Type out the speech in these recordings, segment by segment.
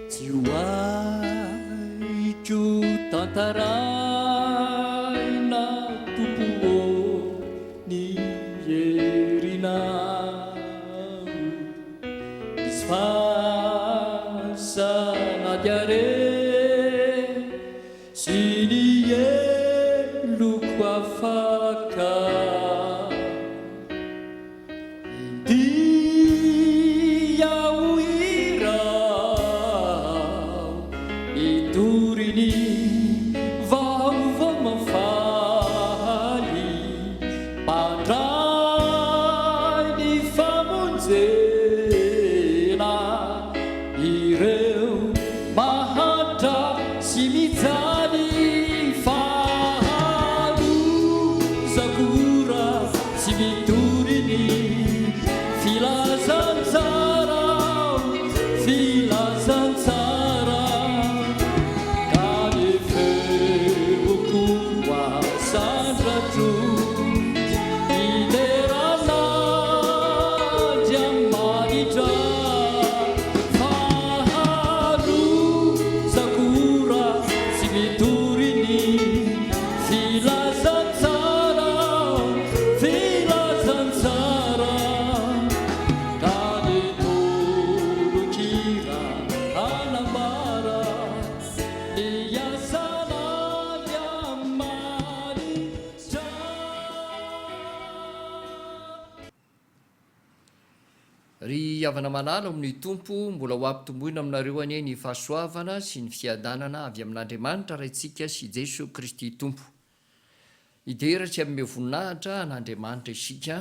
Tsy ho haiko tantaraina Tompo ô ny herinao. Misy fasana diarena sy ny heloko afaka. India ho hiraho hitory ny vaovao mahafaly, mpandray ny famonjena ireo mahantra sy mijaly fa lozako raha Tsy mitory ny filazantsara aho, filazantsara Ka ny feoko ho asandratro Hidera an'Andriamanitra Fa lozako raha tsy mitory ny Filazantsara, filazantsara, ka ny tononkira hanambara ny asan'Andriamanitra. Ry havana malala ao amin'ny Tompo, mbola ho ampitomboina aminareo anie ny fahasoavana sy ny fiadanana avy amin'Andriamanitra Raintsika sy Jesoa Kristy Tompo. Hidera sy hanome voninahitra an'Andriamanitra isika,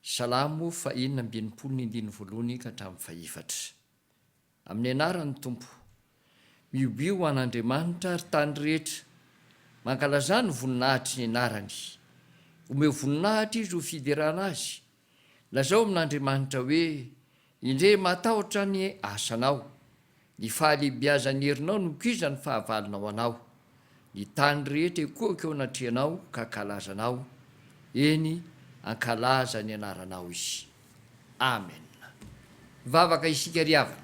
Salamo fahenina amby enimpolo ny andininy voalohany ka hatramin'ny fahefatra. Amin'ny anaran'ny Tompo. Mihobiho ho an'Andriamanitra, ry tany rehetra. Mankalazà ny voninahitry ny anarany. Omeo voninahitra Izy ho fiderana Azy. Lazao amin'Andriamanitra hoe, Indre mahatahotra anie asanao. Ny fahalehibiazan'ny herinao no ikoizan'ny fahavalonao anao. Ny tany rehetra hikohaka eo anatrehanao ka hankalaza anao, eny, hankalaza ny anaranao izy. Amen. Hivavaka isika ry havana.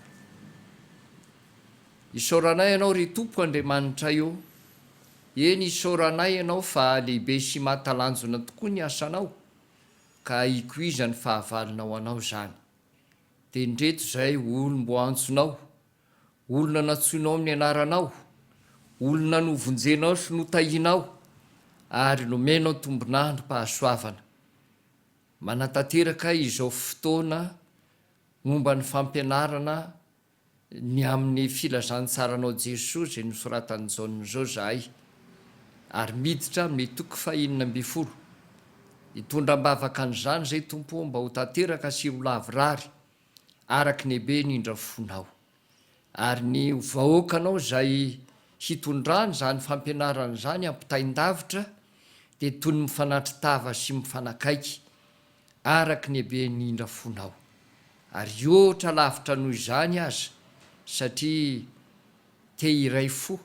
Isaoranay Anao ry Tompo Andriamanitray ô, eny isaoranay Ianao fa lehibe sy mahatalanjona tokoa ny asanao ka ikoizan'ny fahavalonao anao izany. Dia indreto izay olom-boantsonao, olona nantsoinao amin'ny anaranao, olona novonjenao sy notahianao ary nomenao tombon'androm-pahasoavana. Manatanteraka izao fotoana momba ny fampianarana ny amin'ny filazantsaranao Jesoa izay nosoratan'i Jaona izao izahay ary miditra amin'ny toko fahenina ambin'ny folo. Hitondra am-bavaka an'izany izay Tompo ô mba ho tanteraka sy ho lavorary araka ny habe ny indra fonao. Ary ny vahoakanao izay hitondrany izany fampianarana izany ampitain-davitra dia toy ny mifanatri-tava sy mifanakaiky araka ny haben'ny indra fonao, ary hihoatra lavitra noho izany aza, satria te hiray fo,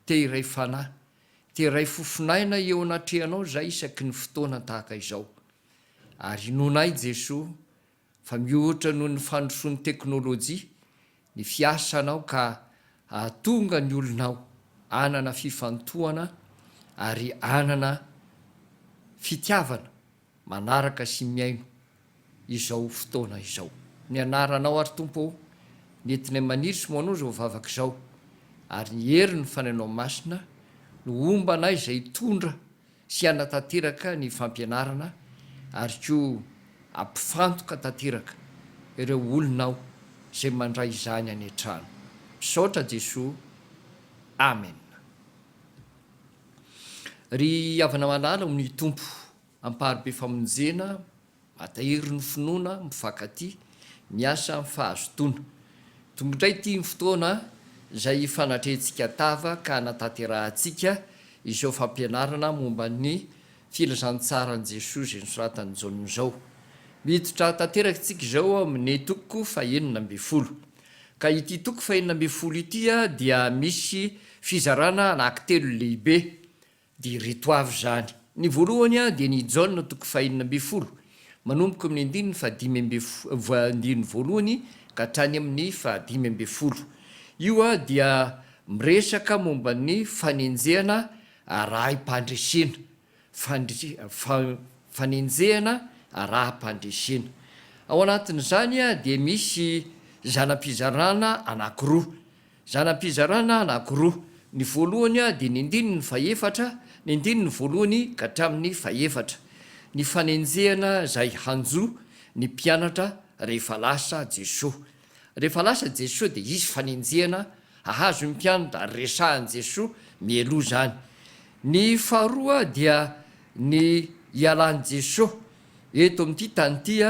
te hiray fanahy, te hiray fofon'aina eo anatrehanao izahay isaky ny fotoana tahaka izao. Ary inoanay Jesoa fa mihoatra noho ny fandrosoan'ny teknolojia ny fiasanao ka hahatonga ny olonao hanana fifantohana ary hanana fitiavana manaraka sy mihaino izao fotoana izao. Ny anaranao ary Tompo ô, ny entinay maniry sy manao izao vavaka izao, ary ny herin'ny Fanahinao Masina no homba anay izay hitondra sy hanatanteraka ny fampianarana ary koa hampifantoka tanteraka ireo olonao izay mandray izany any an-trano. Misaotra Jesoa. Amen. Ry havana malala ao amin'ny Tompo, amparibe famonjena, matahiry ny finoana, mifankatia, miasa amin'ny fahazotoana. Tonga indray ity ny fotoana izay hifanatrehantsika tava ka hanatanterahantsika izao fampianarana momba ny filazantsaran'i Jesoa izay nosoratan'i Jaona izao. Miditra tanteraka isika izao amin'ny toko fahenina ambin'ny folo. Ka ity toko fahenina ambin'ny folo ity dia misy fizarana anankitelo lehibe. Dia ireto avy izany. Ny voalohany dia ny Jaona toko fahenina ambin'ny folo, manomboka amin'ny andininy fahadimy ambin'ny andininy voalohany ka hatrany amin'ny fahadimy ambin'ny folo. Io dia miresaka momba ny fanenjehana arahim-pandresena. Fanenjehana araham-pandresena. Ao anatin'izany dia misy zana-pizarana anankiroa. Zana-pizarana anankiroa. Ny voalohany dia ny andininy fahefatra, ny andininy voalohany ka hatramin'ny fahefatra. Ny fanenjehana izay hanjo ny mpianatra rehefa lasa Jesoa. Rehefa lasa Jesoa dia hisy fanenjehana hahazo ny mpianatra ary resahan'i Jesoa mialoha izany. Ny faharoa dia ny hialan'i Jesoa eto amin'ity tany ity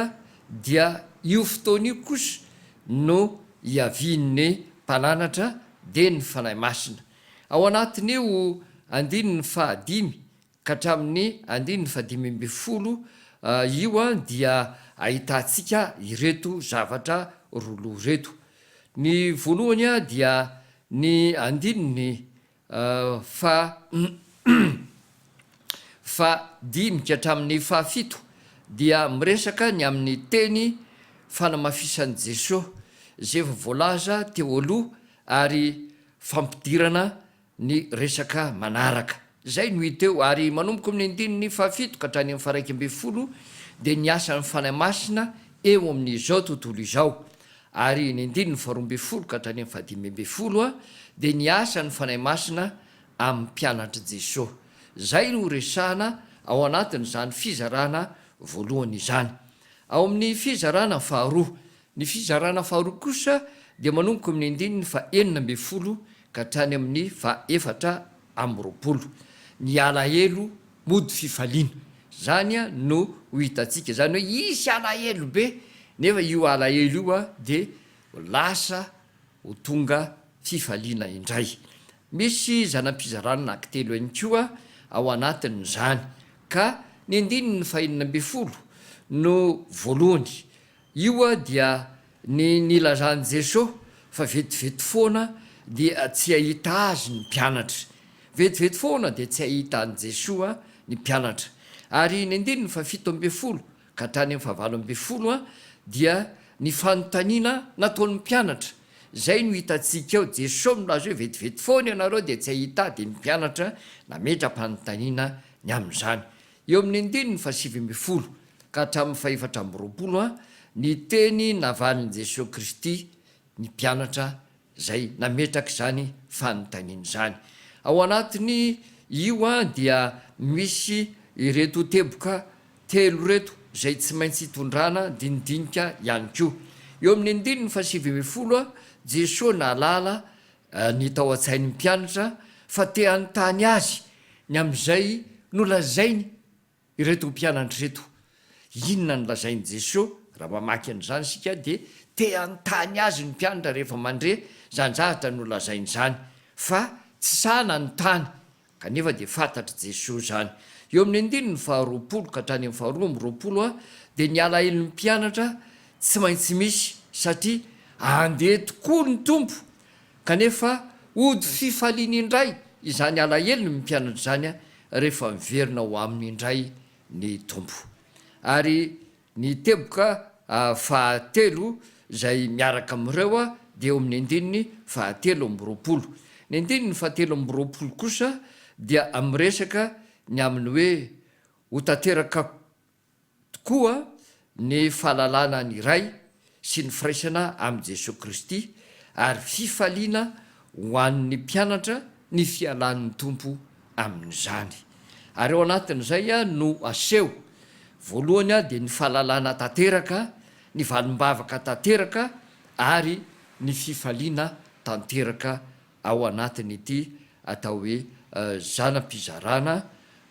dia io fotoana io kosa no hiavian'ny Mpananatra dia ny Fanahy Masina. Ao anatin'io andininy fahadimy ka hatramin'ny andininy fahadimy ambin'ny folo io dia ahitantsika ireto zavatra roa loha ireto. Ny voalohany dia ny andininy faha dimy ka hatramin'ny fahafito dia miresaka ny amin'ny teny fanamafisan'i Jesoa izay efa voalaza teo aloha ary fampidirana ny resaka manaraka. Izay no hita eo, ary manomboka amin'ny andininy fahafito ka hatrany amin'ny faha-11 dia ny asan'ny Fanahy Masina eo amin'izao tontolo izao, ary ny andininy faha-12 ka hatrany amin'ny faha-15 dia ny asan'ny Fanahy Masina amin'ny mpianatr'i Jesoa. Izay no resahana ao anatin'izany fizarana voalohany izany. Ao amin'ny fizarana faharoa, Ny fizarana faharoa kosa dia manomboka amin'ny andininy faha-16 ka hatrany amin'ny faha-24. Ny alahelo mody fifaliana. Izany no ho hitantsika. Izany hoe hisy alahelo be, nefa io alahelo io dia lasa ho tonga fifaliana indray. Misy zana-pizarana anankitelo ihany koa ao anatin'izany, ka ny andininy faha-16 no voalohany. Io dia ny nilazan'i Jesoa fa vetivety foana dia tsy hahita Azy ny mpianatra. Vetivety foana dia tsy hahita an'i Jesoa ny mpianatra. Ary ny andininy faha-17 ka hatrany amin'ny faha-18 dia ny fanontaniana nataon'ny mpianatra. Izay no hitantsika eo, Jesoa milaza hoe vetivety foana ianareo dia tsy hahita Ahy, dia ny mpianatra nametra-panontaniana ny amin'izany. Eo amin'ny andininy faha-19 ka hatramin'ny faha-24, ny teny navalin'i Jesoa Kristy ny mpianatra izay nametraka izany fanontaniana izany. Ao anatiny io dia misy ireto teboka telo ireto izay tsy maintsy itondrana dinidinika ihany koa. Eo amin'ny andininy faha-19, Jesoa nahalala ny tao an-tsain'ny mpianatra fa te hanontany azy ny amin'izay nolazainy ireto mpianatra ireto. Inona no lazain'i Jesoa? Raha mamaky an'izany isika dia te hanontany azy ny mpianatra rehefa mandre izany zavatra nolazainy izany. Fa tsy sahy nanontany, kanefa dia fantatr'i Jesoa izany. Eo amin'ny andininy faharoapolo ka hatrany amin'ny faharoa amby roapolo dia ny alahelon'ny mpianatra tsy maintsy misy satria handeha tokoa ny Tompo Kanefa hody fifaliana indray izany alahelony ny mpianatra izany rehefa miverina ho aminy indray ny Tompo. Ary ny teboka fahatelo izay miaraka amin'ireo dia eo amin'ny andininy fahatelo amby roapolo. Ny andininy fahatelo amby roapolo kosa dia miresaka ny amin'ny hoe ho tanteraka tokoa ny fahalalana ny Ray sy ny firaisana amin'i Jesoa Kristy ary fifaliana ho an'ny mpianatra ny fialan'ny Tompo amin'izany. Ary ao anatin'izay no aseho, voalohany dia ny fahalalana tanteraka, ny valim-bavaka tanteraka ary ny fifaliana tanteraka ao anatin'ity atao hoe zana-pizarana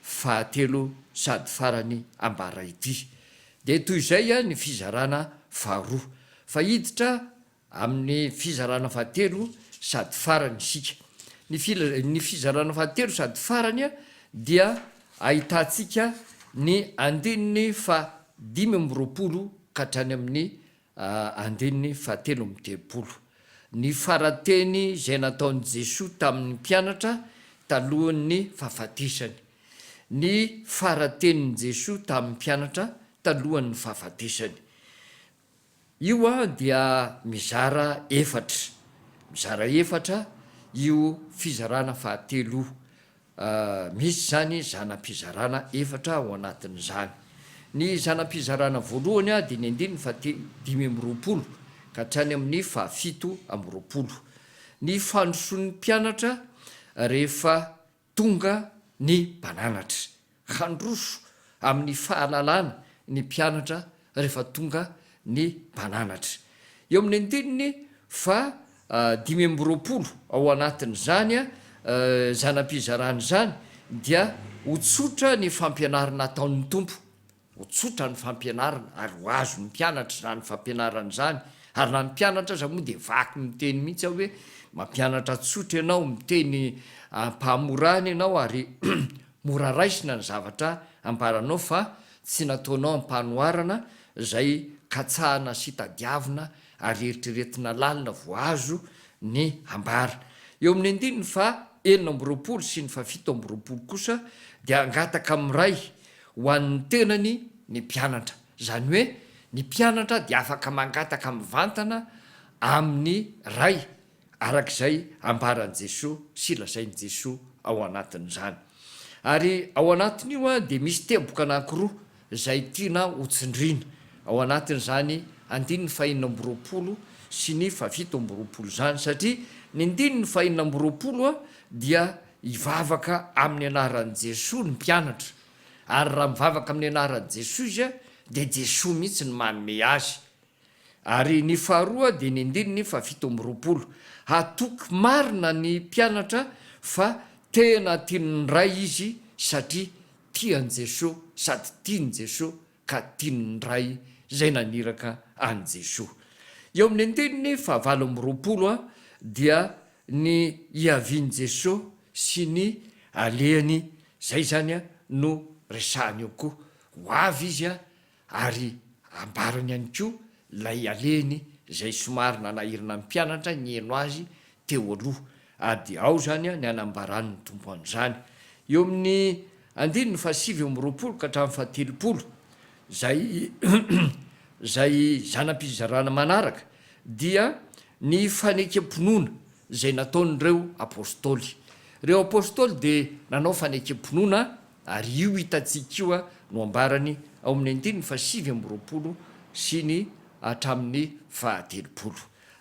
fahatelo sady farany ambara ity. Dia toy izay ny fizarana faharoa. Fa hiditra amin'ny fizarana fahatelo sady farany isika. Ny ny fizarana fahatelo sady farany dia ahitantsika ny andininy faha-25 ka hatrany amin'ny Andininy fahatelo amby telopolo. Ny faran-teny izay nataon'i Jesoa tamin'ny mpianatra talohan'ny fahafatesany. Ny faran-tenin'i Jesoa tamin'ny mpianatra talohan'ny fahafatesany. Io dia mizara efatra. Mizara efatra io fizarana fahatelo io. Misy izany zana-pizarana efatra ao anatin'izany. Ny zana-pizarana voalohany dia ny andininy faha 25 ka hatrany amin'ny faha 27. Ny fandrosoan'ny mpianatra rehefa tonga ny mpananatra. Handroso amin'ny fahalalana ny mpianatra rehefa tonga ny mpananatra. Eo amin'ny andininy faha 25 ao anatin'izany zana-pizarana izany dia ho tsotra ny fampianarana ataon'ny Tompo. Ho tsotra ny fampianarana ary ho azon'ny mpianatra izany fampianarana izany ary na ny mpianatra aza moa dia vaky miteny mihitsy aho hoe mampianatra tsotra ianao, miteny am-pahamorana ianao ary mora raisina ny zavatra ambaranao fa tsy nataonao am-panoharana izay katsahana sy tadiavina ary eritreretina lalina vao azo ny ambara. Eo amin'ny andininy faha 26 sy ny faha 27 kosa dia hangataka amin'ny Ray ho an'ny tenany ny mpianatra. Izany hoe ny mpianatra dia afaka mangataka mivantana amin'ny Ray araka izay ambaran'i Jesoa sy lazain'i Jesoa ao anatin'izany. Ary ao anatin'io dia misy teboka anankiroa izay tiana hotsindriana ao anatin'izany andininy fahenina amby roapolo sy ny fahafito amby roapolo izany, satria ny andininy fahenina amby roapolo dia hivavaka amin'ny anaran'i Jesoa ny mpianatra, ary raha mivavaka amin'ny anaran'i Jesoa izy dia Jesoa mihitsy no manome azy. Ary ny faharoa dia ny andininy fahafito amby roapolo. Hatoky marina ny mpianatra fa tena tian'ny Ray izy satria tia an'i Jesoa sady tian'i Jesoa ka tian'ny Ray izay naniraka an'i Jesoa. Eo amin'ny andininy fahavalo amby roapolo dia ny hiavian'i Jesoa sy ny alehany, izay izany no resahany eo koa. Ho avy Izy ary ambarany ihany koa ilay alehany izay somary nanahirana ny mpianatra niheno azy teo aloha, ary dia ao izany ny hanambaran'ny Tompo an'izany. Eo amin'ny andininy faha29 ka hatramin'ny faha-30, izay izay zana-pizarana manaraka, dia ny fanekem-pinoana izay nataon'ireo Apostoly. Ireo Apostoly dia nanao fanekem-pinoana Ary io hitantsika io no ambarany ao amin'ny andininy faha-29 sy ny hatramin'ny faha-30.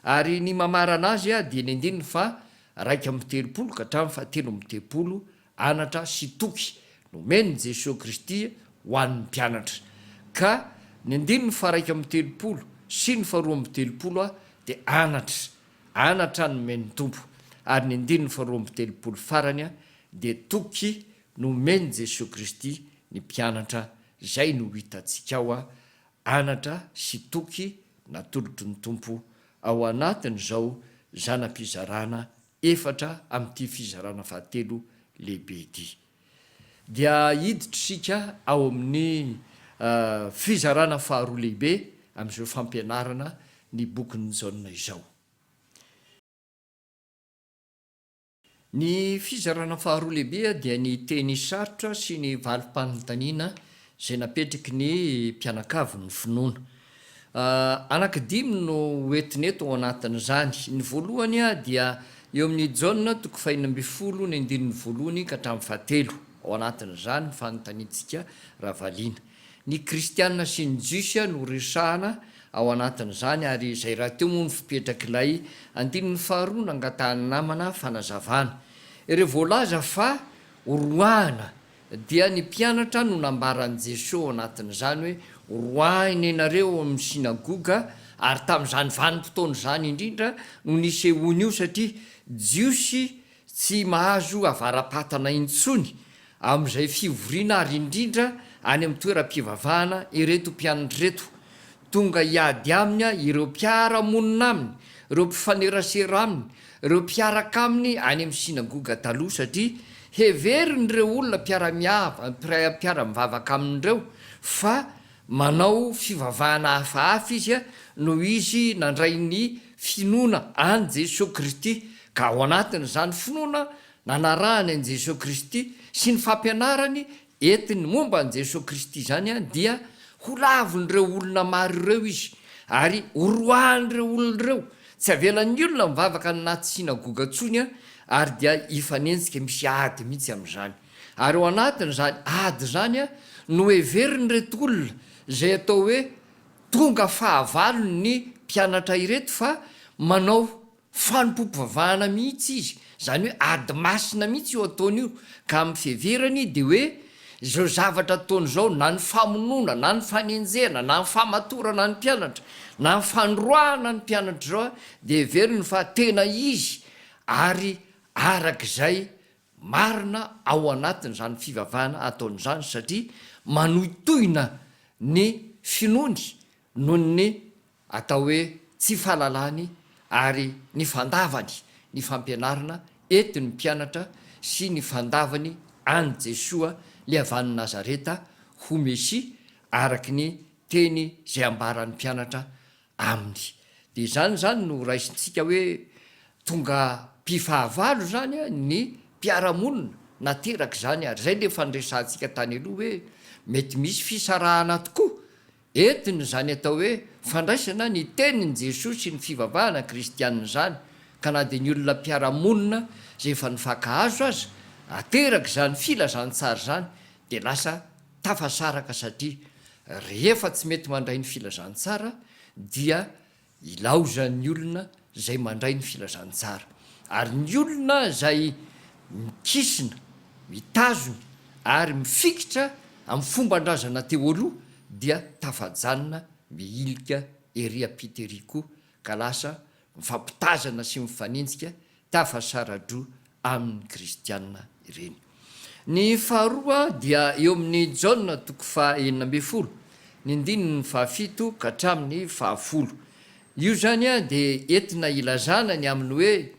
Ary ny mamarana azy dia ny andininy faha-31 ka hatramin'ny faha-33, anatra sy toky nomen'i Jesoa Kristy ho an'ny mpianatra. Ka ny andininy faha-31 sy ny faha-32 dia anatra, anatra nomen'ny Tompo. Ary ny andininy faha-32 farany dia toky Nomen'i Jesoa Kristy ny mpianatra izay no hitantsika ao anatra sy toky natolotry ny Tompo ao anatin'izao zana-pizarana efatra amin'ity fizarana fahatelo lehibe ity. Dia hiditra isika ao amin'ny fizarana faharoa lehibe amin'izao fampianarana ny bokin'i Jaona izao. Ny fizarana faharoa lehibe dia ny teny sarotra sy ny valim-panontaniana izay napetraky ny mpianakavin'ny finoana. Anankidimy no ho entina eto ao anatin'izany. Ny voalohany dia eo amin'ny Jaona toko fahenina ambin'ny folo ny andininy voalohany ka hatramin'ny fahatelo. Ao anatin'izany ny fanontaniantsika raha valiana. Ny kristiana sy ny jiosy no resahana ao anatin'izany ary izay rahateo moa no fipetrak'ilay andininy faharoa nangatahan'ny namana fanazavana. Ireo voalaza fa horoahana dia ny mpianatra no nambaran'i Jesoa ao anatin'izany hoe horoahina ianareo ao amin'ny synagoga ary tamin'izany vanim-potoana izany indrindra no nisehoan'io satria jiosy Tsy mahazo avara-patana intsony amin'izay fivoriana ary indrindra any amin'ny toeram-pivavahana ireto mpianatra ireto. Tonga hiady aminy ireo mpiara-monina aminy, ireo mpifanerasera aminy, ireo mpiaraka aminy any amin'ny synagoga taloha satria heverin'ireo olona mpiara-miava, mpiara-mivavaka aminy ireo fa Manao fivavahana hafahafa izy noho izy nandray ny finoana an'i Jesoa Kristy, ka ao anatin'izany finoana nanarahany an'i Jesoa Kristy sy ny fampianarany entiny momba an'i Jesoa Kristy izany dia ho lavin'ireo olona maro ireo izy ary horoahan'ireo olona ireo. Tsy avelan'ny olona mivavaka any anaty synagoga intsony ary dia hifanenjika misy ady mihitsy amin'izany. Ary ao anatin'izany ady izany no heverin'ireto olona izay atao hoe tonga fahavalon'ny mpianatra ireto fa manao fanompoam-pivavahana mihitsy izy, izany hoe ady masina mihitsy io ataony io, ka amin'ny fiheverany dia hoe izao zavatra ataony izao na ny famonoana na ny fanenjehana na ny famatorana ny mpianatra na ny fandroahana ny mpianatra izao dia heveriny fa tena izy ary araka izay marina ao anatin'izany fivavahana ataony izany satria manohitohina ny finoany noho ny atao hoe tsy fahalalany ary ny fandavany ny fampianarana entin'ny mpianatra sy ny fandavany an'i Jesoa le avy any Nazareta ho Mesia araky ny teny izay ambaran'ny mpianatra aminy. Dia izany izany no raisintsika hoe tonga mpifahavalo izany ny mpiara-monina nateraka izany ary izay le efa niresahantsika tany aloha hoe mety misy fisarahana tokoa Entiny izany atao hoe fandraisana ny tenin'i Jesoa sy ny fivavahana kristianina izany, ka na dia ny olona mpiara-monina izay efa nifankahazo aza, ateraka izany filazantsara izany dia lasa tafasaraka satria rehefa tsy mety mandray ny filazantsara dia Ilaozan'ny olona izay mandray ny filazantsara. Ary ny olona izay mikisina, mitazona ary mifikitra amin'ny fomban-drazana teo aloha dia tafajanona mihilika ery am-pita ery koa ka lasa mifampitazana sy mifanenjika tafasara-droa amin'ny kristiana ireny. Ny faharoa dia eo amin'ny Jaona toko faha 16, ny andininy fahafito ka hatramin'ny fahafolo. Io izany dia entina ilazana ny amin'ny hoe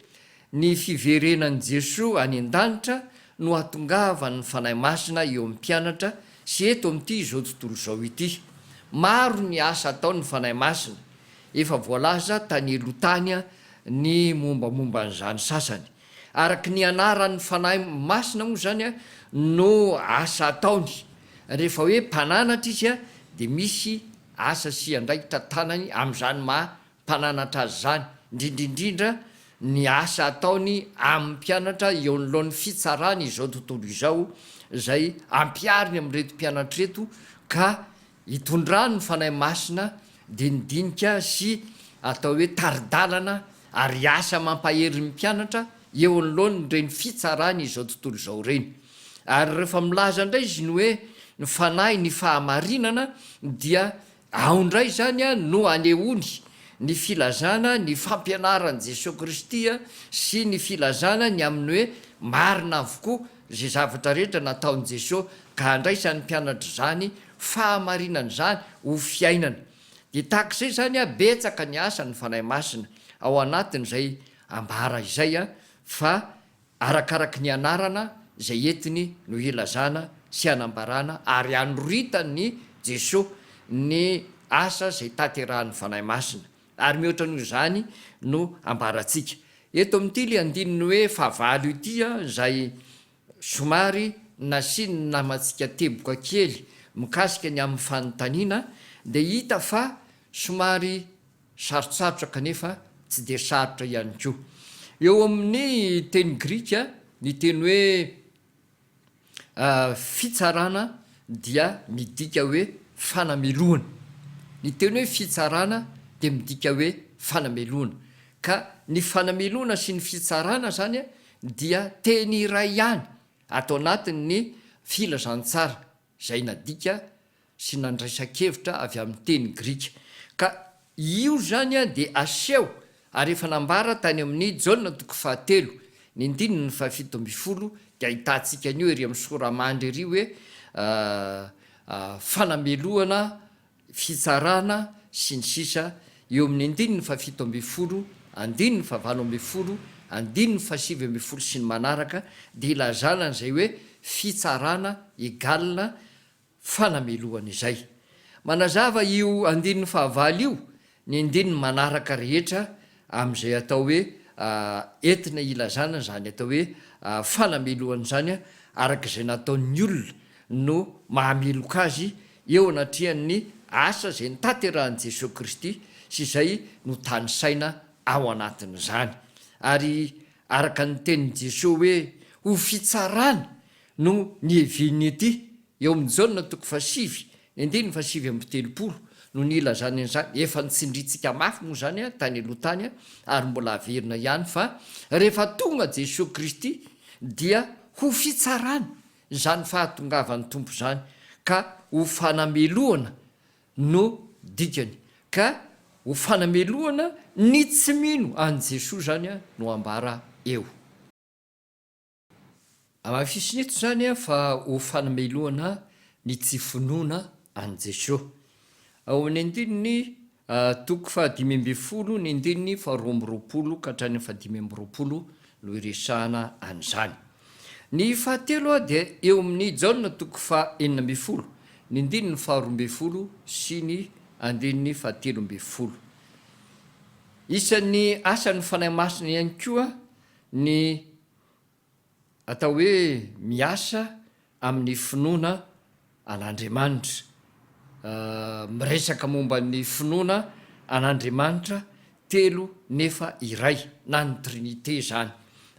ny fiverenan'i Jesoa any an-danitra no hahatongavan'ny Fanahy Masina eo amin'ny mpianatra sy eto amin'ity izao tontolo izao ity. Maro ny asa ataon'ny Fanahy Masina. Efa voalaza tany aloha tany ny mombamomba an'izany sasany. Araka ny anaran'ny Fanahy Masina moa izany no asa ataony. Rehefa hoe mpananatra izy dia misy asa sy andraikitra tanany amin'izany maha mpananatra azy izany, indrindra indrindra ny asa ataony amin'ny mpianatra eo anoloan'ny fitsarany izao tontolo izao izay ampihariny amin'ireto mpianatra ireto ka Itondrany ny Fanahy Masina dinidinika sy atao hoe tari-dalana ary asa mampahery ny mpianatra eo anoloan'ireny fitsarany izao tontolo izao ireny. Ary rehefa milaza indray izy ny hoe ny Fanahy ny fahamarinana dia ao indray izany no anehoany ny filazana ny fampianaran'i Jesoa Kristy sy ny filazana ny amin'ny hoe marina avokoa izay zavatra rehetra nataon'i Jesoa ka handraisan'ny mpianatra izany fahamarinana izany ho fiainana. Dia tahaka izay izany an, betsaka ny asan'ny Fanahy Masina ao anatin'izay ambara izay an, fa arakaraky ny anarana izay entiny no hilazana sy hanambarana ary hanoritan'i Jesoa ny asa izay tanterahan'ny Fanahy Masina. Ary mihoatra noho izany no ambarantsika. Eto amin'ity ilay andininy hoe fahavalo ity an, izay Somary nasian'ny namantsika teboka kely mikasika ny amin'ny fanontaniana dia hita fa somary sarotsarotra kanefa tsy dia sarotra ihany koa. Eo amin'ny teny grika ny teny hoe fitsarana dia midika hoe fanamelohana. Ny teny hoe fitsarana dia midika hoe fanamelohana. Ka ny fanamelohana sy ny fitsarana izany dia teny iray ihany ato anatin'ny Filazantsara izay nadika sy nandraisan-kevitra avy amin'ny teny grika. Ka io izany dia aseho ary efa nambara tany amin'ny Jaona toko fahatelo, ny andininy fahafito ambin'ny folo dia ahitantsika an'io ery amin'ny sora-mandry ery hoe fanamelohana fitsarana, sy ny sisa Eo amin'ny andininy fahafito ambin'ny folo, andininy fahavalo ambin'ny folo, andininy fahasivy ambin'ny folo sy ny manaraka dia ilazana an'izay hoe fitsarana égal fanamelohana izay. Manazava io andininy fahavalo io ny andininy manaraka rehetra amin'izay atao hoe entina ilazana izany atao hoe fanamelohana izany araka izay nataon'ny olona no mahameloka azy eo anatrehan'ny asa izay notanterahin'i Jesoa Kristy sy izay notanisaina ao anatin'izany. Ary araka ny tenin'i Jesoa hoe ho fitsarana no niheviany ity, eo amin'ny Jaona toko fahasivy, ny andininy fahasivy amby telopolo no nilazany an'izany, efa notsindrintsika mafy moa izany tany aloha tany ary mbola averina ihany fa rehefa tonga Jesoa Kristy dia ho fitsarana izany fahatongavan'ny Tompo izany ka ho fanamelohana no dikany ka ho fanamelohana ny tsy mino an'i Jesoa izany no ambara eo. Hamafisina eto izany fa ho fanamelohana ny tsy finoana an'i Jesoa. Ao amin'ny andininy toko faha-15 ny andininy faha-22 ka hatrany amin'ny faha-25 no iresahana an'izany. Ny fahatelo dia eo amin'ny Jaona toko faha-16 ny andininy faha-12 sy ny andininy faha-13. Isan'ny asan'ny Fanahy Masina ihany koa ny atao hoe miasa amin'ny finoana an'Andriamanitra. Miresaka momba ny finoana an'Andriamanitra telo nefa iray, na ny Trinite izany.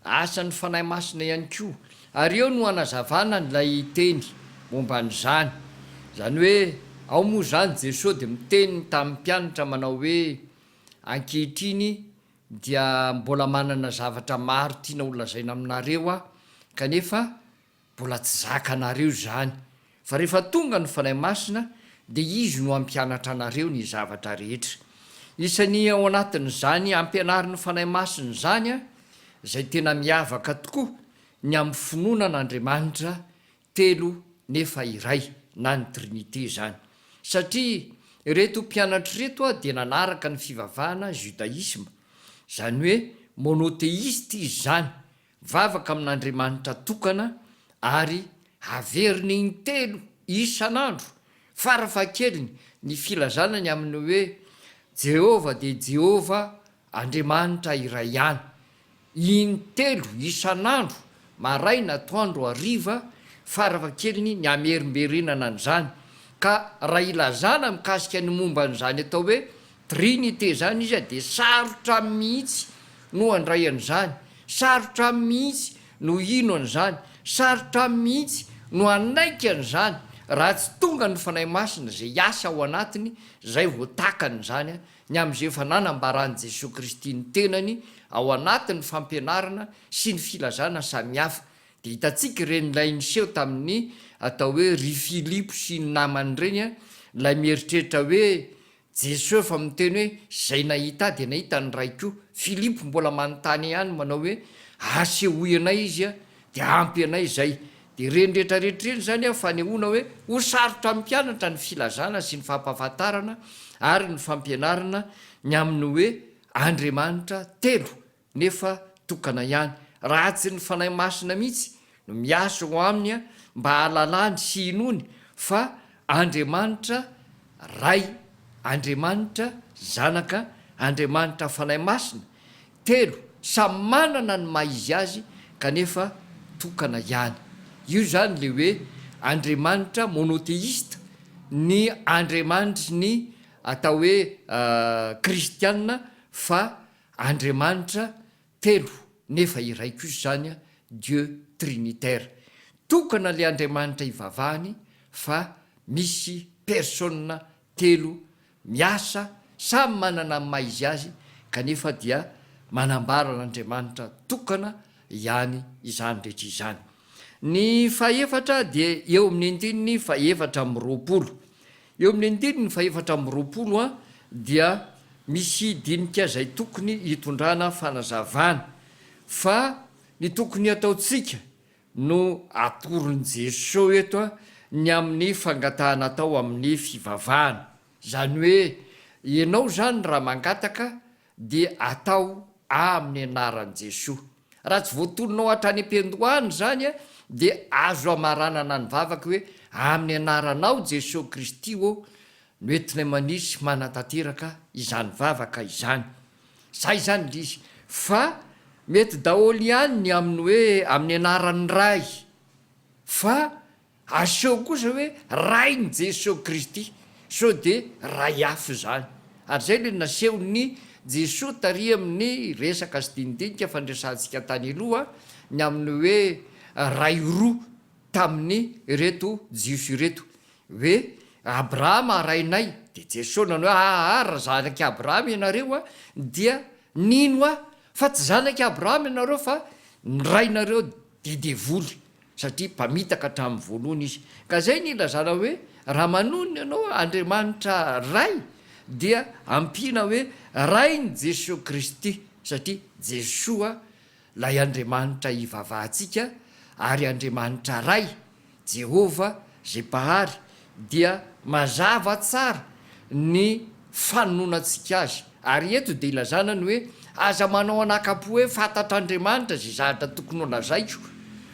Asan'ny Fanahy Masina ihany koa. Ary eo no anazavana an'ilay teny momba an'izany. Izany hoe, ao moa izany Jesoa dia miteny tamin'ny mpianatra manao hoe, Ankehitriny dia mbola manana zavatra maro tiana ho lazaina aminareo aho, kanefa mbola tsy zakanareo izany. Fa rehefa tonga ny Fanahy Masina, dia Izy no hampianatra anareo ny zavatra rehetra. Isan'ny ao anatin'izany ampianarin'ny Fanahy Masina izany, izay tena miavaka tokoa, ny amin'ny finoana an'Andriamanitra telo nefa iray, na ny Trinite izany. Satria ireto mpianatra ireto dia nanaraka ny fivavahana judaisme, izany hoe monotheiste izy izany, mivavaka amin'Andriamanitra tokana ary averiny intelo isan'andro farafahakeliny ny filazana ny amin'ny hoe Jehovah dia Jehovah Andriamanitra iray ihany. Intelo isan'andro, maraina, atoandro, hariva, farafahakeliny ny hamerimberenana an'izany. Ka raha ilazana mikasika ny momba an'izany atao hoe Trinite izany izy dia sarotra aminy mihitsy no handray an'izany, sarotra aminy mihitsy no hino an'izany, sarotra aminy mihitsy no hanaiky an'izany raha tsy tonga ny Fanahy Masina izay hiasa ao anatiny izay vao takany izany ny amin'izay efa nanambaran'i Jesoa Kristy ny tenany ao anatin'ny fampianarana sy ny filazana samihafa. Dia hitantsika ireny ilay niseho tamin'ny atao hoe ry Filipo sy ny namany ireny, ilay mieritreritra hoe Jesoa efa miteny hoe izay nahita ahy dia nahita ny Ray koa. Filipo mbola manontany ihany manao hoe asehoy anay Izy dia ampy anay izay. Dia ireny rehetra rehetra ireny izany fanehoana hoe ho sarotra amin'ny mpianatra ny filazana sy ny fampahafantarana ary ny fampianarana ny amin'ny hoe Andriamanitra telo nefa tokana ihany. Raha tsy ny Fanahy Masina mihitsy no miasa ao aminy mba hahalalany sy hinoany fa Andriamanitra Ray, Andriamanitra Zanaka, Andriamanitra Fanahy Masina, Telo, samy manana ny maha izy azy kanefa tokana ihany. Io izany ilay hoe Andriamanitra monothéiste, ny Andriamanitry ny atao hoe kristiana fa Andriamanitra telo nefa iray kosa izany, Dieu trinitaire. Tokana ilay Andriamanitra ivavahany fa misy personne telo miasa, samy manana ny maha izy azy, kanefa dia manambara an'Andriamanitra tokana ihany izany rehetra izany. Ny fahefatra dia eo amin'ny andininy faha-24. Eo amin'ny andininy faha-24 dia misy dinika izay tokony hitondrana fanazavana fa ny tokony hataontsika no atoron'i Jesoa eto ny amin'ny fangatahana atao amin'ny fivavahana. Izany hoe ianao izany raha mangataka dia atao amin'ny anaran'i Jesoa. Raha tsy voatononao hatrany am-piandohana izany dia azo amaranana ny vavaka hoe amin'ny anaranao Jesoa Kristy ô no entinay maniry sy manatanteraka izany vavaka izany. Zay izany le izy. Fa mety daholo ihany ny amin'ny hoe amin'ny anaran'ny Ray. Fa aseho kosa hoe Rain'i Jesoa Kristy. Sao dia Ray hafa izany. Ary zay le nasehon'ny. Jesoa tary amin'ny resaka sy dinidinika fandresahantsika tany aloha ny amin'ny hoe ray roa tamin'ny ireto Jiosy ireto hoe Abrahama rainay dia Jesoa nanao hoe aa raha zanak'i Abrahama ianareo dia nino ahy fa tsy zanak'i Abrahama ianareo fa ny rainareo dia devoly satria mpamitaka hatramin'ny voalohany izy. Ka izay no ilazana hoe raha manonona ianao Andriamanitra Ray dia ampiana hoe Rain'i Jesoa Kristy satria Jesoa ilay Andriamanitra ivavahantsika ary Andriamanitra Ray Jehovah izay Mpahary dia mazava tsara ny fanononantsika azy. Ary eto dia ilazana ny hoe aza manao anakam-po hoe fantatr'Andriamanitra izay zavatra tokony ho lazaiko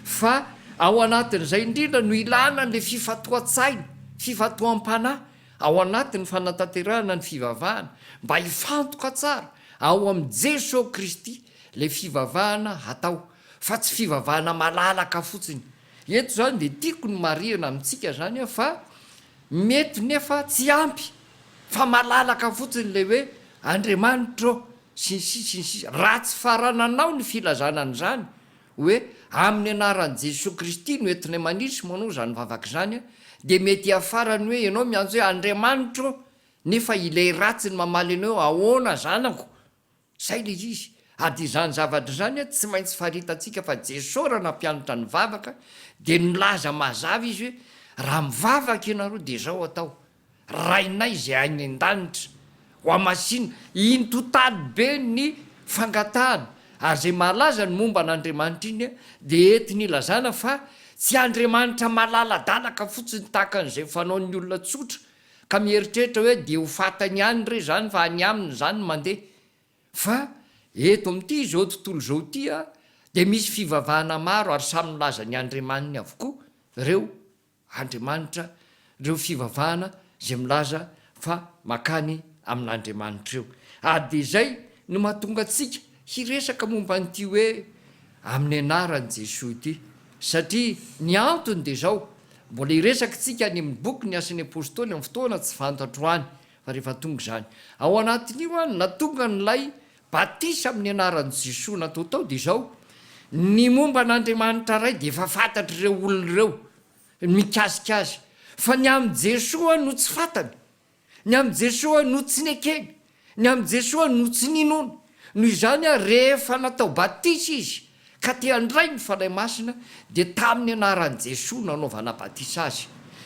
fa ao anatin'izay indrindra no ilana an'ilay fifantohan-tsaina, fifantoham-panahy ao anatin'ny fanatanterahana ny fivavahana mba hifantoka tsara ao amin'i Jesoa Kristy ilay fivavahana hatao fa tsy fivavahana malalaka fotsiny. Eto izany dia tiako ny marihana amintsika izany fa mety nefa tsy ampy fa malalaka fotsiny ilay hoe Andriamanitra ô sy ny sisa sy ny sisa raha tsy farananao ny filazana an'izany hoe amin'ny anaran'i Jesoa Kristy no entinay maniry sy manao izany vavaka izany dia mety hiafarany hoe ianao miantso hoe Andriamanitra ô nefa ilay ratsy ny mamaly anao hoe ahoana zanako Zay le izy. Ary dia izany zavatra izany tsy maintsy faritantsika fa Jesoa raha nampianatra ny vavaka dia nilaza mazava izy hoe raha mivavaka ianareo dia izao atao, Rainay izay any an-danitra, ho hamasinina. Iny totaly be ny fangatahana ary izay mahalaza ny momba an'Andriamanitra iny dia entiny ilazana fa tsy Andriamanitra malaladalaka fotsiny tahaka an'izay fanaon'ny olona tsotra Ka mieritreritra hoe dia ho fatany ihany re izany fa any aminy izany ny mandeha. Fa eto amin'ity izao tontolo izao ity a, dia misy fivavahana maro ary samy milaza ny Andriamaniny avokoa ireo Andriamanitra, ireo fivavahana izay milaza fa makany amin'Andriamanitra ireo. Ary dia izay no mahatonga antsika hiresaka momba an'ity hoe amin'ny anaran'i Jesoa ity. Satria ny antony dia izao, mbola hiresaka isika any amin'ny boky ny Asan'ny Apostoly amin'ny fotoana tsy fantatro any fa rehefa tonga izany. Ao anatin'io an, nahatonga an'ilay batisa amin'ny anaran'i Jesoa natao tao dia izao, ny momba an'Andriamanitra Ray dia efa fantatr'ireo olona ireo ny mikasika azy, fa ny amin'i Jesoa no tsy fantany. Ny amin'i Jesoa no tsy nekeny, ny amin'i Jesoa no tsy ninoany. Noho izany ary, rehefa natao batisa izy ka te handray ny Fanahy Masina, dia tamin'ny anaran'i Jesoa no nanaovana batisa azy,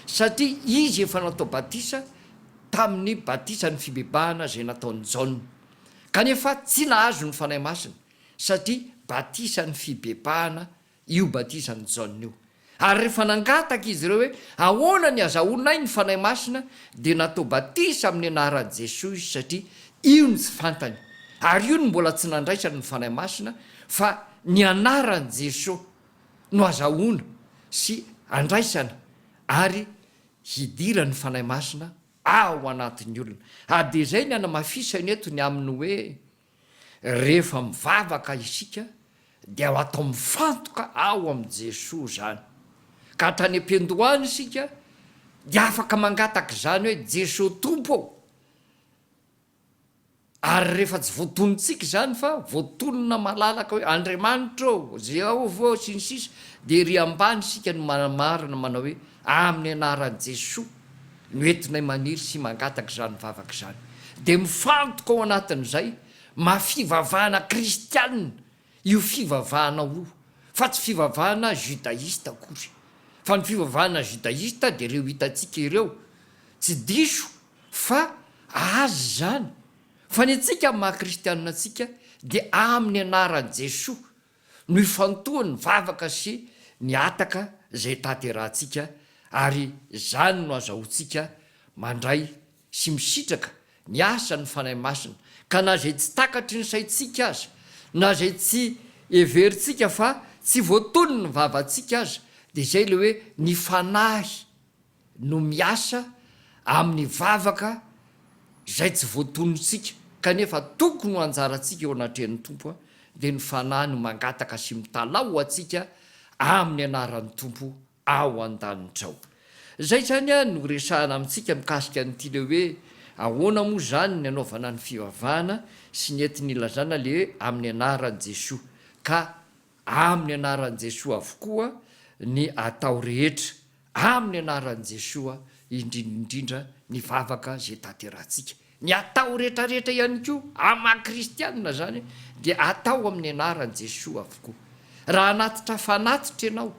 satria izy efa natao batisa tamin'ny batisan'ny fibebahana izay nataon'i Jaona. Kanefa tsy nahazo ny Fanahy Masina, satria batisan'ny fibebahana io batisan'i Jaona io. Ary rehefa nangataka izy ireo hoe, Ahoana ny azahoanay ny Fanahy Masina? dia natao batisa amin'ny anaran'i Jesoa izy satria io no tsy fantany. Ary io no mbola tsy nandraisany ny Fanahy Masina fa ny anaran'i Jesoa no azahoana sy andraisana ary hidiran'ny Fanahy Masina ao anatin'ny olona. Ary dia izay ny anamafisany eto ny amin'ny hoe Rehefa mivavaka isika dia atao mifantoka ao amin'i Jesoa izany. Ka hatrany am-piandohana isika dia afaka mangataka izany hoe Jesoa Tompo ô! Ary rehefa tsy voatonontsika izany fa voatonona malalaka hoe Andriamanitra ô, Jehovah ô, sy ny sisa dia ery ambany isika no manamarina manao hoe amin'ny anaran'i Jesoa no entinay maniry sy mangataka izany vavaka izany. Dia mifantoka ao anatin'izay maha fivavahana kristianina io fivavahanao io, fa tsy fivavahana judaïste akory. Fa ny fivavahana judaïste dia ireo hitantsika ireo, tsy diso fa azy izany. Fa ny antsika amin'ny maha kristianina antsika dia amin'ny anaran'i Jesoa no ifantohan'ny vavaka sy ny hataka izay tanterahantsika ary izany no azahoantsika mandray sy misitraka ny asan'ny Fanahy Masina ka na izay tsy takatry ny saintsika aza, na izay tsy heverintsika fa tsy voatonon'ny vavantsika aza dia izay ilay hoe ny Fanahy no miasa amin'ny vavaka izay tsy voatonontsika kanefa tokony ho anjarantsika eo anatrehan'ny Tompo dia ny Fanahy no mangataka sy mitalaho ho antsika amin'ny anaran'ny Tompo ao an-danitra ao. Izay izany no resahana amintsika mikasika an'ity ilay hoe ahoana moa izany ny anaovana ny fivavahana. sy ny entiny ilazana le hoe amin'ny anaran'i Jesoa. Ka amin'ny anaran'i Jesoa avokoa ny atao rehetra, amin'ny anaran'i Jesoa indrindra indrindra ny vavaka izay tanterahantsika. Ny atao rehetrarehetra ihany koa, amin'ny maha kristianina izany, dia atao amin'ny anaran'i Jesoa avokoa. Raha hanatitra fanatitra ianao,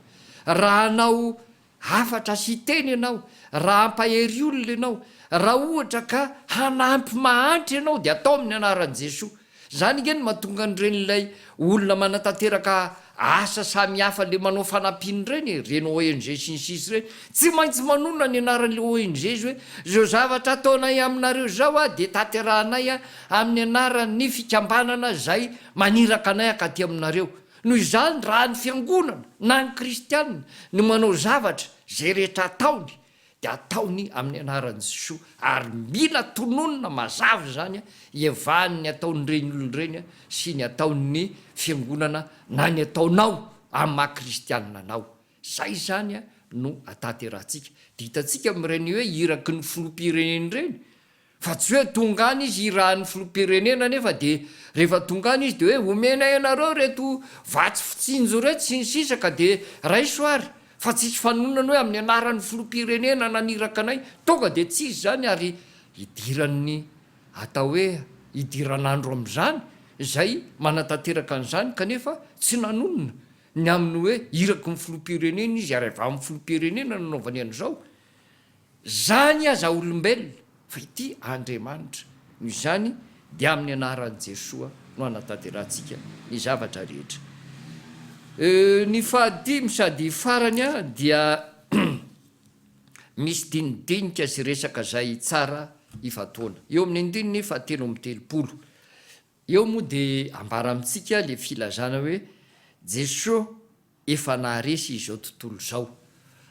raha hanao hafatra sy hiteny ianao, raha hampahery olona ianao, raha ohatra ka hanampy mahantra ianao dia atao amin'ny anaran'i Jesoa. Izany ange no mahatonga an'ireny ilay olona manatanteraka asa samihafa le manao fanampiana ireny e, ireny ONG sy ny sisa ireny, tsy maintsy manonona ny anaran'ilay ONG izy hoe izao zavatra ataonay aminareo izao a dia tanterahanay a amin'ny anaran'ny fikambanana izay maniraka anay hankaty aminareo. Noho izany raha ny fiangonana na ny kristianina no manao zavatra izay rehetra ataony dia ataony amin'ny anaran'i Jesoa ary mila tononina mazava izany ievahan'ny ataon'ireny olona ireny sy ny ataon'ny fiangonana na ny ataonao amin'ny maha kristianina anao. Izay izany no atanterahantsika. Dia hitantsika amin'ireny hoe iraky ny filoham-pirenena ireny Fa tsy hoe tonga any izy hirahan'ny filoham-pirenena nefa dia rehefa tonga any izy dia hoe omenay anareo ireto vatsy fitsinjo ireto sy ny sisa ka dia raiso ary fa tsisy fanononana hoe amin'ny anaran'ny filoham-pirenena naniraka anay, tonga dia tsy izy izany ary idiran'ny atao hoe idiran'andro amin'izany izay manatanteraka an'izany kanefa tsy nanonona ny amin'ny hoe iraky ny filoham-pirenena izy ary avy amin'ny filoham-pirenena nanaovany an'izao. Zany aza olombelona fa ity Andriamanitra. Noho izany dia amin'ny anaran'i Jesoa no anatanterahantsika ny zavatra rehetra. Ny fahadimy sady farany dia misy dinidinika sy resaka izay tsara ifantohana. Eo amin'ny andininy fahatelo amby 30. Eo moa dia ambara amintsika ilay filazana hoe Jesoa efa naharesy izao tontolo izao.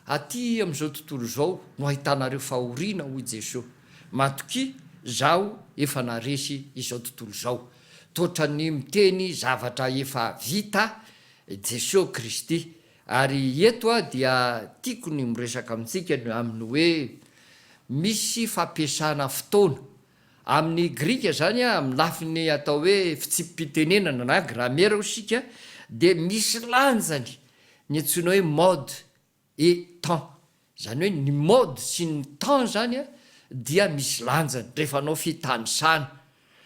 Aty amin'izao tontolo izao no ahitanareo fahoriana hoy Jesoa. Matokia, Zaho efa naharesy izao tontolo izao. Toatran'ny miteny zavatra efa vita Jesoa Kristy. Ary eto aho dia tiako ny miresaka amintsika ny amin'ny hoe misy fampiasana fotoana Amin'ny grika izany, amin'ny lafiny atao hoe fitsipi-pitenenana na gramera hoy isika, dia misy lanjany ny antsoina hoe mode et temps. Izany hoe ny mode sy ny temps izany dia misy lanjany rehefa hanao fitanisana.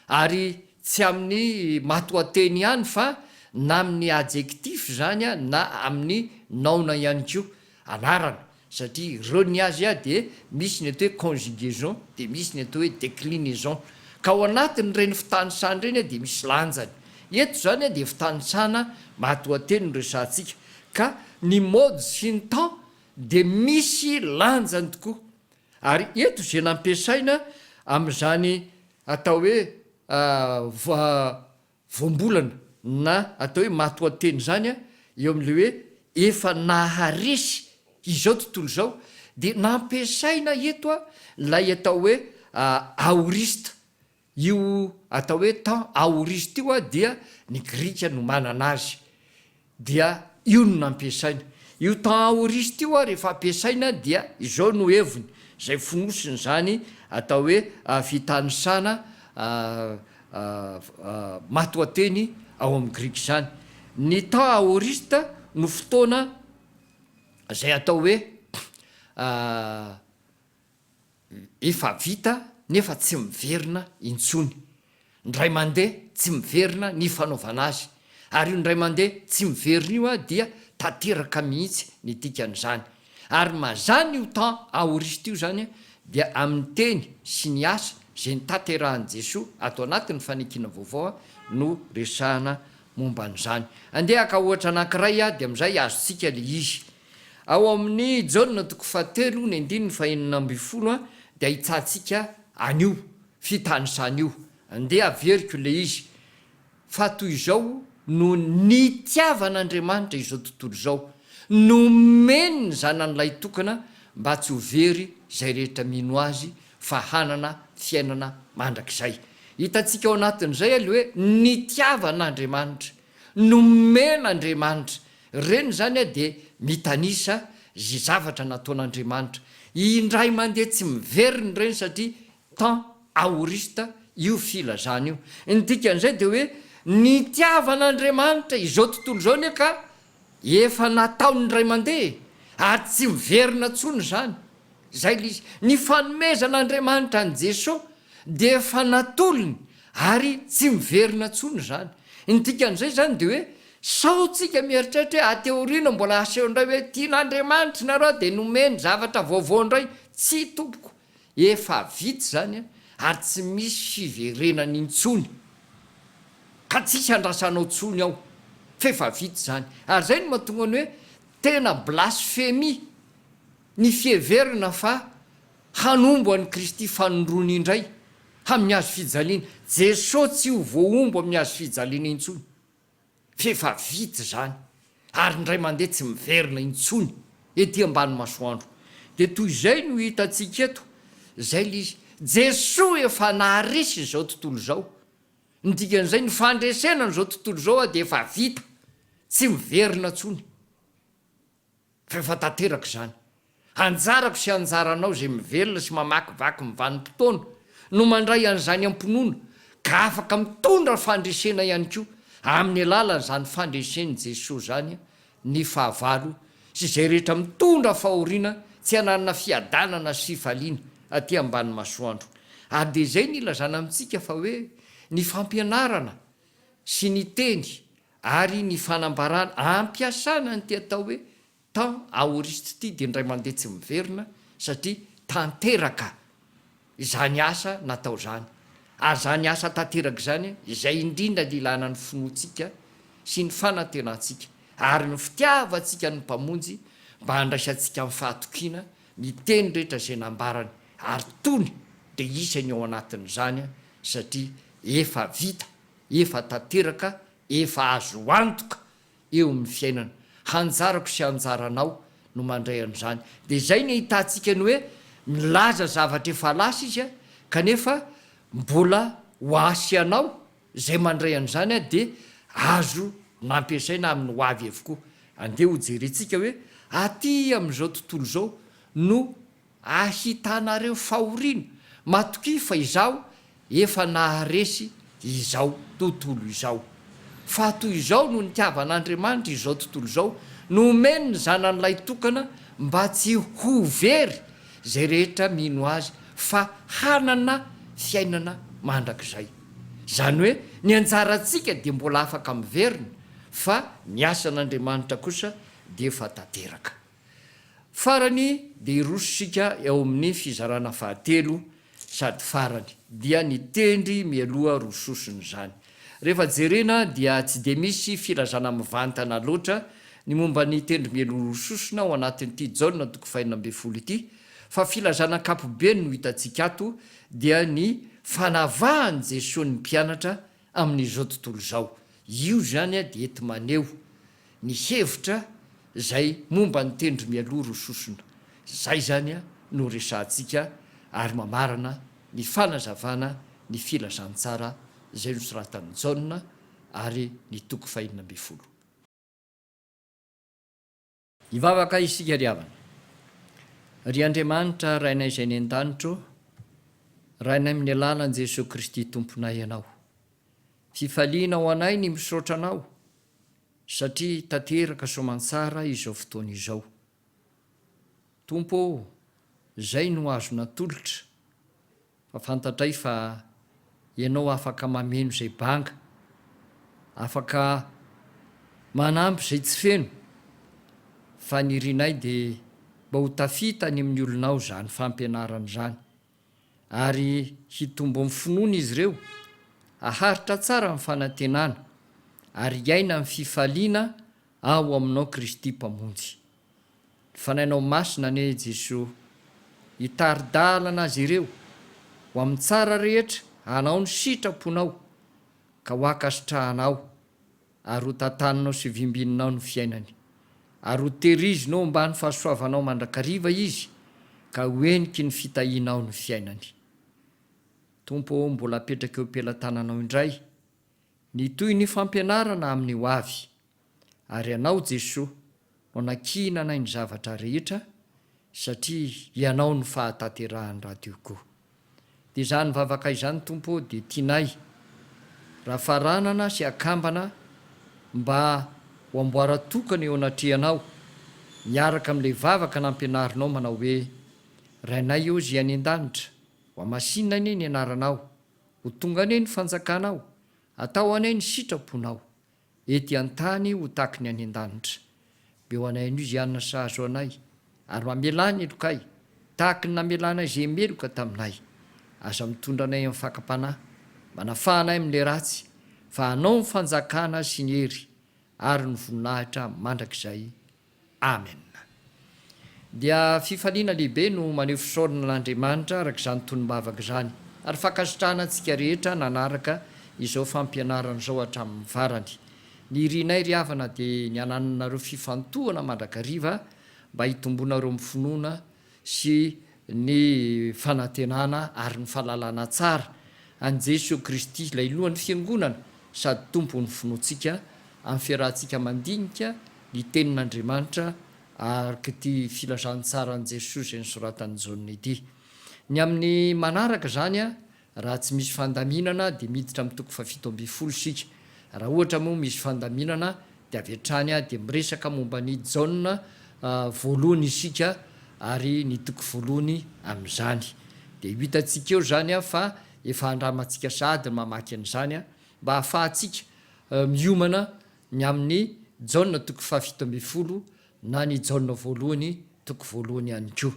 Ary tsy amin'ny matoanteny ihany fa na amin'ny adjectif izany na amin'ny naona ihany koa, anarana. Satria ireo ny azy dia misy ny atao hoe conjugaison dia misy ny atao hoe déclinaison. Ka ao anatin'ireny fitanisana ireny dia misy lanjany. Eto izany dia fitanisana matoanteny no resahantsika. Ka ny mode sy ny temps dia misy lanjany tokoa. Ary eto izay nampiasaina amin'izany atao hoe voambolana na atao hoe matoanteny izany eo amin'ilay hoe efa naharesy izao tontolo izao dia nampiasaina eto ilay atao hoe aoriste. Io atao hoe temps aoriste io dia ny grika no manana azy. Dia io no nampiasaina. Io temps aoriste io rehefa ampiasaina dia izao no heviny, izay fonosin'izany atao hoe fitanisana matoanteny ao amin'ny grika izany. Ny temps aoriste no fotoana izay atao hoe Efa vita nefa tsy miverina intsony. Ndray mandeha tsy miverina ny fanaovana azy. Ary io ndray mandeha tsy miverina io dia tanteraka mihitsy ny dikan'izany. Ary mazàna io temps aoriste io izany dia amin'ny teny sy ny asa izay notanterahan'i Jesoa ato anatin'ny fanekena vaovao no resahana momba an'izany. Andeha haka ohatra anankiray dia amin'izay azontsika ilay izy. Ao amin'ny Jaona toko fahatelo ny andininy fahenina ambin'ny folo dia ahitsantsika an'io fitanisana io. Andeha averiko ilay izy. Fa toy izao no nitiavan'Andriamanitra izao tontolo izao, nomeny ny Zanany lahitokana mba tsy ho very izay rehetra mino Azy fa hanana fiainana mandrakizay. Hitantsika ao anatin'izay ilay hoe nitiavan'Andriamanitra, nomen'Andriamanitra. Ireny izany dia mitanisa izay zavatra nataon'Andriamanitra. Indray mandeha tsy miverina ireny satria temps aoriste. Io filazana io. Ny dikan'izay dia hoe nitiavan'Andriamanitra izao tontolo izao anie ka efa nataony indray mandeha e! Ary tsy miverina intsony izany. Izay ilay izy. Ny fanomezan'Andriamanitra an'i Jesoa dia efa natolony ary tsy miverina intsony izany. Ny dikan'izay izany dia hoe sao tsika mieritreritra hoe aty aoriana mbola haseho indray hoe tian'Andriamanitra nareo dia nomeny zavatra vaovao indray. Tsia tompoko. Efa vita izany ary tsy misy fiverenany intsony ka tsisy andrasanao tsony ao f'efa vita izany ary izay no mahatonga ny hoe tena blasphemie ny fiheverana fa hanombo an'i Kristy fanindroany indray amin'ny hazo fijaliana. Jesoa tsy ho voahombo amin'ny hazo fijaliana intsony. F'efa vita izany, ary indray mandeha tsy miverina intsony ety ambany masoandro. Dia toy izay no hitantsika eto, izay ilay izy. Jesoa efa naharesy izao tontolo izao. Ny dikan'izay, ny fandresena an'izao tontolo izao dia efa vita, tsy miverina intsony. Fa efa tanteraka izany. Anjarako sy anjaranao izay mivelona sy mamakivaky ny vanim-potoana no mandray an'izany am-pinoana ka afaka mitondra fandresena ihany koa amin'ny alalan'izany fandresen'i Jesoa izany ny fahavalo sy izay rehetra mitondra fahoriana tsy hananana fiadanana sy fifaliana aty ambany masoandro. Ary dia izay no ilazana amintsika fa hoe ny fampianarana sy ny teny Ary ny fanambarana ampiasana an'ity atao hoe temps aoriste ity dia indray mandeha tsy miverina satria tanteraka izany asa natao izany. Ary izany asa tanteraka izany, izay indrindra ny ilana ny finoantsika sy ny fanantenantsika ary ny fitiavantsika ny Mpamonjy mba handraisantsika amin'ny fahatokiana ny teny rehetra izay nambarany ary tony dia isany ao anatin'izany satria efa vita efa tanteraka, efa azo antoka eo amin'ny fiainana. Hanjarako sy anjaranao no mandray an'izany. Dia izay ny ahitantsika ny hoe milaza zavatra efa lasa izy kanefa mbola ho ahy sy anao izay mandray an'izany dia azo nampiasaina amin'ny ho avy avokoa. Andeha hojerentsika hoe aty amin'izao tontolo izao no Ahitanareo fahoriana, matokia fa Izaho efa naharesy izao tontolo izao. Fa toy izao no nitiavan'Andriamanitra izao tontolo izao, nomeny ny Zanany Lahitokana mba tsy ho very izay rehetra mino Azy fa hanana fiainana mandrakizay. Izany hoe ny anjarantsika dia mbola afaka miverina fa ny asan'Andriamanitra kosa dia efa tanteraka. Farany dia hiroso isika eo amin'ny fizarana fahatelo sady farany, dia ny tendry mialoha roa sosona izany. Rehefa jerena dia tsy dia misy filazana mivantana loatra ny momba ny tendry mialoha roa sosona ao anatin'ity Jaona toko fahenina ambin'ny folo ity, fa filazana ankapobeny no hitantsika ato dia ny fanavahan'i Jesoa ny mpianatra amin'izao tontolo izao. Io izany dia enti-maneho ny hevitra izay momba ny tendry mialoha ro sosona. Izay izany no resahantsika ary mamarana ny fanazavana ny filazantsara izay nosoratan'i Jaona ary ny toko fahenina ambin'ny folo. Hivavaka isika ry havana. Ry Andriamanitra Rainay izay any an-danitra ô, Rainay amin'ny alalan'i Jesoa Kristy Tomponay Ianao. Fifaliana ho anay ny misaotra Anao satria tanteraka soamantsara izao fotoana izao. Tompo ô, izay no azo natolotra fa fantatray fa Ianao afaka mameno izay banga, afaka manampy izay tsy feno, fa ny irinay dia mba ho tafita any amin'ny olonao izany fampianarana izany. ary hitombo amin'ny finoana izy ireo, haharitra tsara amin'ny fanantenana, ary hiaina amin'ny fifaliana ao aminao Kristy Mpamonjy. Ny Fanahinao Masina anie Jesoa hitari-dalana azy ireo ho amin'ny tsara rehetra hanao ny sitraponao ka ho ankasitrahanao ary ho tantaninao sy vimbininao ny fiainany, ary ho tehirizinao ambany fahasoavanao mandrakariva izy, ka ho heniky ny fitahianao ny fiainany. Tompo ô, mbola apetraka eo am-pelatananao indray ny tohin'ny fampianarana amin'ny ho avy, ary Ianao Jesoa no anankinanay ny zavatra rehetra, satria Ianao no fahatanterahan'ny radio koa. Dia izany vavaka izany Tompo ô dia tianay raha faranana sy akambana mba ho amboara tokana eo anatrehanao miaraka amin'ilay vavaka nampianarinao manao hoe, Rainay ô izay any an-danitra, ho hamasinina anie ny anaranao, ho tonga anie ny fanjakanao, atao anie ny sitraponao, ety an-tany ho tahaky ny any an-danitra. Beo anay anio izay hanina sahaza ho anay, ary mamelà ny helokay, tahaky ny namelanay izay meloka taminay. Aza mitondra anay amin'ny fakam-panahy, manafaha anay amin'ilay ratsy, fa Anao ny fanjakana sy ny hery ary ny voninahitra mandrakizay. Amen. Dia fifaliana lehibe no maneho fisaorana an'Andriamanitra araka izany tonom-bavaka izany, ary fankasitrahana antsika rehetra nanaraka izao fampianarana izao hatramin'ny farany. Ny irinay ry havana dia ny hanananareo fifantohana mandrakariva mba hitombonareo amin'ny finoana sy ny fanantenana ary ny fahalalana tsara an'i Jesoa Kristy ilay Lohan'ny Fiangonana sady Tompon'ny finoantsika amin'ny fiarahantsika mandinika ny Tenin'Andriamanitra araka ity Filazantsaran'i Jesoa izay nosoratan'i Jaona ity. Ny amin'ny manaraka izany raha tsy misy fandaminana dia miditra amin'ny toko fahafito ambinifolo isika. Raha ohatra moa misy fandaminana dia avy hatrany dia miresaka momba an'i Jaona voalohany isika ary ny toko voalohany amin'izany. Dia ho hitantsika eo izany fa efa andramantsika sahady ny mamaky an'izany mba hahafahantsika miomana ny amin'ny Jaona toko fahafito ambinifolo na ny Jaona voalohany toko voalohany ihany koa.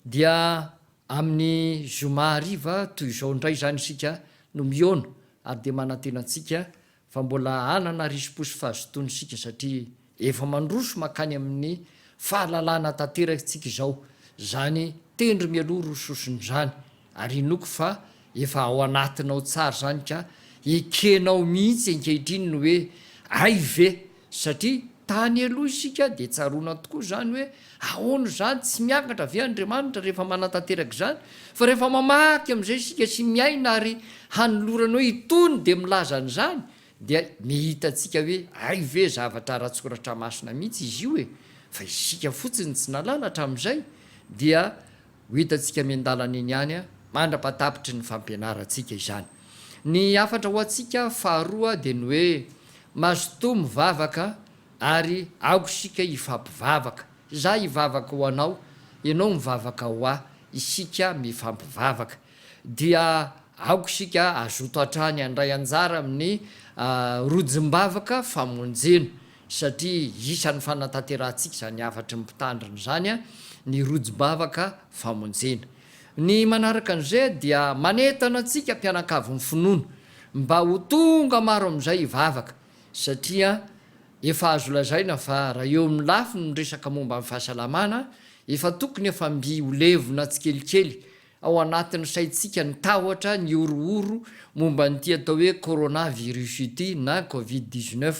Dia amin'ny zoma hariva toy izao indray izany isika no mihaona ary dia manantena antsika fa mbola hanana risi-po sy fahazotoana isika satria efa mandroso mankany amin'ny fahalalana tanteraka isika izao, izany tendry mialoha roa sosona izany ary inoako fa efa ao anatinao tsara izany ka ekenao mihitsy ankehitriny ny hoe hay ve satria tany aloha isika dia tsaroana tokoa izany hoe ahoana izany tsy miakatra ve Andriamanitra rehefa manatanteraka izany fa rehefa mamaky amin'izay isika sy miaina ary hanolorana hoe itony dia milaza an'izany dia mihitantsika hoe hay ve zavatra ara-tsoratra masina mihitsy izy io e fa isika fotsiny tsy nahalala hatramin'izay dia Ho hitantsika miandalana eny ihany mandra-pahatapitry ny fampianarantsika izany. Ny hafatra ho antsika faharoa dia ny hoe mazotoa mivavaka ary aoka isika hifampivavaka. Izaho hivavaka ho anao, ianao mivavaka ho ahy, isika mifampivavaka. Dia aoka isika hazoto hatrany handray anjara amin'ny rojom-bavaka famonjena. Satria isan'ny fanatanterahantsika izany hafatry ny mpitandrina izany ny rojom-bavaka famonjena. Ny manaraka an'izay dia manentana antsika mpianakavin'ny finoana mba ho tonga maro amin'izay hivavaka satria efa azo lazaina fa raha eo amin'ny lafiny ny resaka momba ny fahasalamana efa tokony efa mby ho levona tsikelikely ao anatin'ny saintsika ny tahotra, ny horohoro momba an'ity atao hoe corona virus ity na covid 19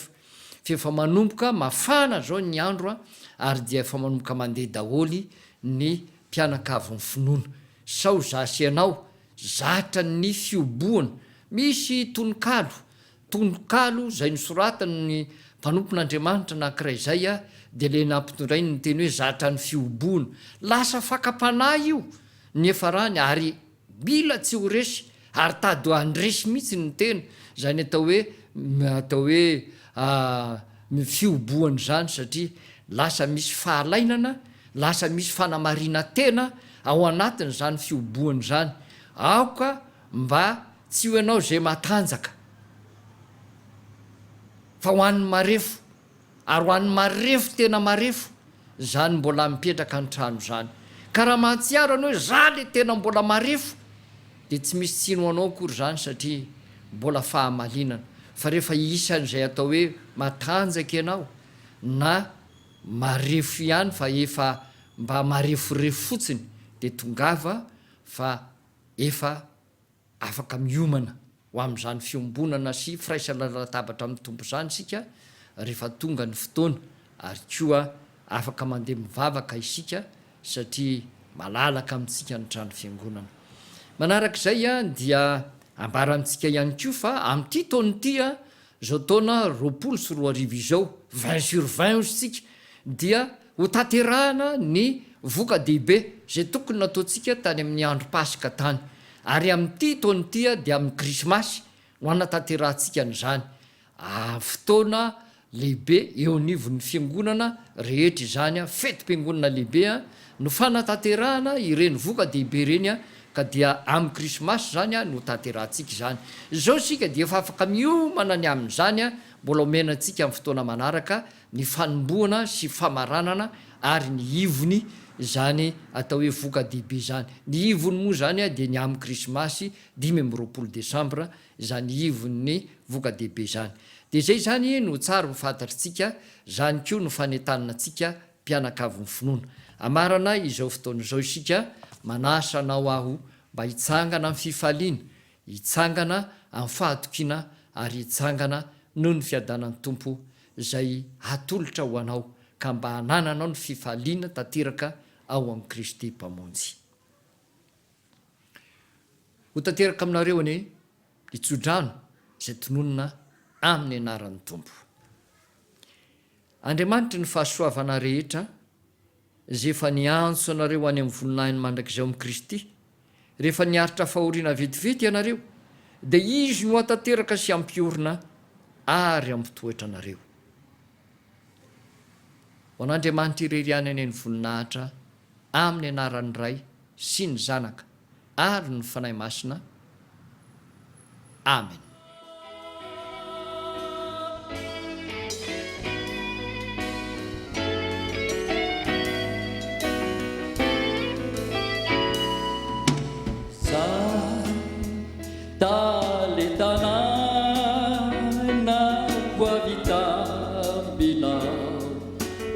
f'efa manomboka mafana zao ny andro ary dia efa manomboka mandeha daholo ny mpianakavin'ny finoana. Sao za sy ianao zatra ny fihobohana. Misy tononkalo, tononkalo izay nosoratan'ny mpanompon'Andriamanitra anankiray izay dia ilay nampitondrainy ny teny hoe zatra ny fihobohana. Lasa fakam-panahy io niafarany ary mila tsy ho resy ary tady ho handresy mihitsy ny tena, izany atao hoe atao hoe fihobohana izany satria lasa misy fahalainana, lasa misy fanamarinan-tena ao anatin'izany fihobohana izany. Aoka mba tsy ho ianao izay matanjaka fa ho an'ny marefo. Ary ho an'ny marefo tena marefo izany mbola mipetraka an-trano izany. Ka raha mahatsiaro ianao hoe za le tena mbola marefo dia tsy misy tsiny ho anao akory izany satria mbola fahamalinana. Fa rehefa isan'izay atao hoe matanjaka ianao na marefo ihany fa efa mba mareforefo fotsiny dia tongava fa efa Afaka miomana ho amin'izany fiombonana sy firaisana latabatra amin'ny Tompo izany isika rehefa tonga ny fotoana, ary koa afaka mandeha mivavaka isika satria malalaka amintsika ny trano fiangonana. Manaraka izay dia ambara amintsika ihany koa fa amin'ity taona ity, izao taona 2020 izao, vingt sur vingt hozy isika, dia ho tanterahana ny voka-dehibe izay tokony nataontsika tany amin'ny andro Paska tany. Ary amin'ity taona ity dia amin'ny Krismasy no hanatanterahantsika an'izany. Fotoana lehibe eo anivon'ny fiangonana rehetra izany, fetim-piangonana lehibe no fanatanterahana ireny voka-dehibe ireny ka dia amin'ny Krismasy izany no tanterahantsika izany. Izao isika dia efa afaka miomana ny amin'izany, mbola omena antsika amin'ny fotoana manaraka ny fanombohana sy famaranana ary ny ivony izany atao hoe voka-dehibe izany. Ny ivony moa izany dia ny amin'ny Krismasy 25 desambra izany ivon'ny voka-dehibe izany. Dia izay izany no tsara ho fantatritsika, izany koa no fanentanana antsika mpianakavin'ny finoana. Hamarana izao fotoana izao isika, manasa anao aho mba hitsangana amin'ny fifaliana, hitsangana amin'ny fahatokiana ary hitsangana noho ny fiadanan'ny Tompo izay hatolotra ho anao ka mba hanananao ny fifaliana tanteraka ao amin'i Kristy Mpamonjy. Ho tanteraka aminareo anie ny tsodrano izay tononina amin'ny anaran'ny Tompo. Andriamanitry ny fahasoavana rehetra, izay efa niantso anareo ho any amin'ny voninahiny mandrakizay ao amin'i Kristy, rehefa niaritra fahoriana vetivety ianareo, dia Izy no hahatanteraka sy hampiorina ary hampitoetra anareo. Ho an'Andriamanitra irery ihany anie ny voninahitra amin'ny anaran'ny Ray sy ny Zanaka ary ny Fanahy Masina. Amen.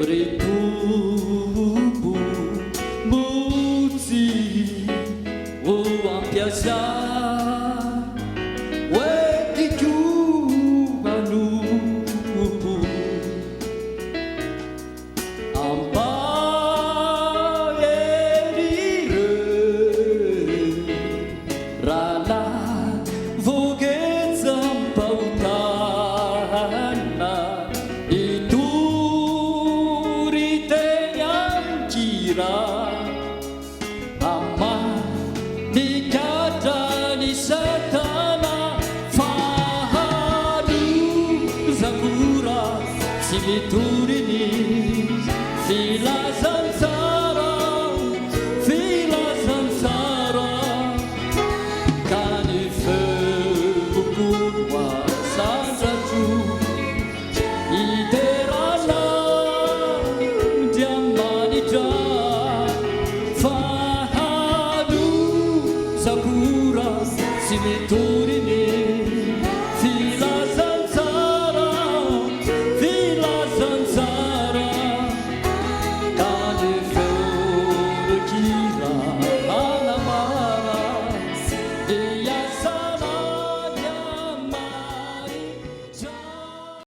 Ry Tompo motsy ho ampiasa hoentiko manompo Ampahery ireo rahalahy voagejam-pahotana. Hitory teny an-kira Hamaha ny gadran'i Satana Fa halozakora tsy mitory ny filazantsara Filazantsara Ka ny feoko koa asandratro Hiderana Andriamanitra fa halozakora tsy mitory.